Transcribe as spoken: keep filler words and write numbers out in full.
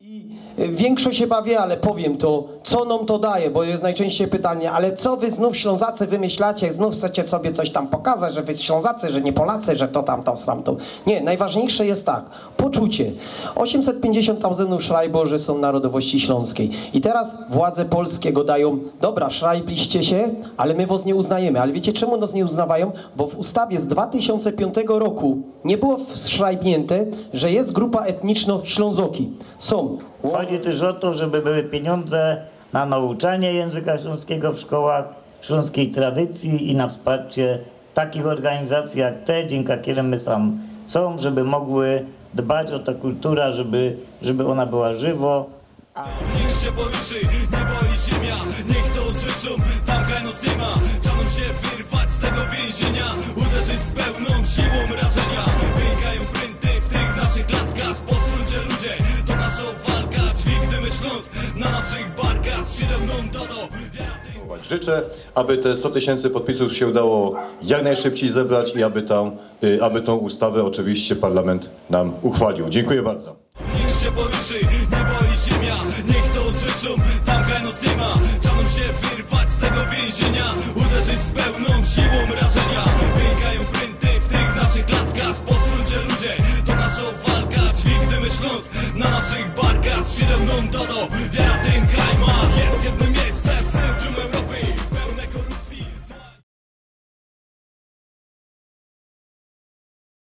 I, y, większość chyba wie, ale powiem to, co nam to daje, bo jest najczęściej pytanie, ale co wy znów Ślązacy wymyślacie, znów chcecie sobie coś tam pokazać, że wy Ślązacy, że nie Polacy, że to tam, to, tam, to. Nie, najważniejsze jest tak, poczucie. Osiemset pięćdziesiąt tam znów szrajbo, że są narodowości śląskiej. I teraz władze polskie gadają, dobra, szrajbliście się, ale my was nie uznajemy. Ale wiecie, czemu nas nie uznawają? Bo w ustawie z dwa tysiące piątego roku nie było wszrajbnięte, że jest grupa etniczno Ślązoki. Są. Chodzi też o to, żeby były pieniądze na nauczanie języka śląskiego w szkołach, śląskiej tradycji i na wsparcie takich organizacji jak te, dzięki którym my sam są, żeby mogły dbać o tę kulturę, żeby, żeby ona była żywą. Niech się poruszy niebo i ziemia, niech to usłyszą. Tam hajnos nie ma, czanu się wyrwać z tego więzienia, uderzyć z pełną siłą rażenia. Pękają pręty w tych naszych klatkach, powstrzójcie ludzie, to nasza walka. Dźwigniemy Śląsk na naszych barkach, z siedemną do do. Życzę, aby te sto tysięcy podpisów się udało jak najszybciej zebrać i aby tę, y, aby tą ustawę oczywiście parlament nam uchwalił. Dziękuję bardzo. Niech się poruszy niebo i ziemia, niech to usłyszą. Tam hajnos nie ma, czanu się wyrwać z tego więzienia, uderzyć z pełną siłą rażenia. Pękają pręty w tych naszych klatkach, powstrzójcie ludzie, to nasza walka. Dźwigniemy Śląsk na naszych barkach, z siedemną do do.